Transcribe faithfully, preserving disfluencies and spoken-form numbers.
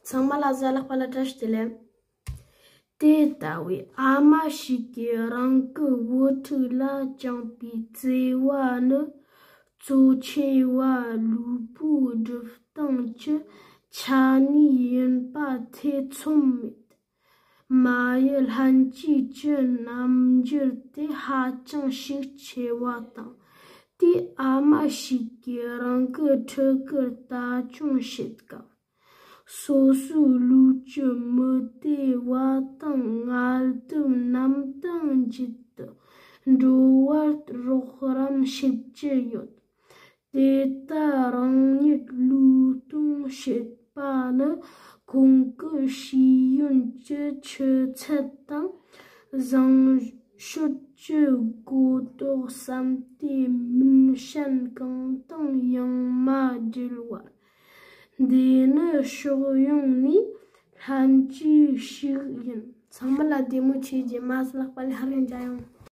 ཚང་མ་ལ་གཟའ་ལྷག་པ་ལ་བཀྲ་ཤིས་བདེ་ལེགས། དེ་ལྟ་བུའི་ཨ་མ་ཞིག་གིས་རང་གི་བུ་ཕྲུག་ལ་བཅངས་པའི་བརྩེ་བ་ནི། གཙོ་ཆེ་བ་ལུས་པོའི་སྒྲིབ་སྟངས་ཀྱི་ཆ་ནས་ཡིན་པ་ཐེ་ཚོམ་མེད། མ་ཡི་ལྷན་སྐྱེས་ཀྱི་རྣམ་འགྱུར་དེ་ཧ་ཅང་ཤུགས་ཆེ་བ་དང་། དེས་ཨ་མ་ཞིག་གིས་རང་གི་ཕྲུ་གུར་ལྟ་སྐྱོང་བྱེད་སྐབས། སོ་སོའི་ལུས་ཀྱི་མུ་ཏིག་བ་དང་ངལ་དུབ་རྣམས་དང་མཇུག་ཏུ་འགྲོ་བར་རོགས་རམ་བྱེད་ཀྱི་ཡོད། དེ་ལྟར་རང་ཉིད་བློས་གཏོང་བྱེད་པ་ནི་ཁོང་གི་ཤེས་ཡོན་གྱི་ཆུ་ཚད་དང་བཟང་སྤྱོད་ཀྱི་གོ་རྟོགས་བསམ་གཏན་མིན་གཞན་གང་དང་ཡང་མ་འབྲེལ་བར། འདི་ནི་ཕྱོགས་ཡོངས་ནས་ལྷན་སྐྱེས་ཤིག་ཡིན། ཚང་མ་ལ་བདེ་མོ་བྱས་རྗེས་མ་གཟའ་ལྷག་པ་ལ་སླར་ཡང་མཇལ་ཡོང་།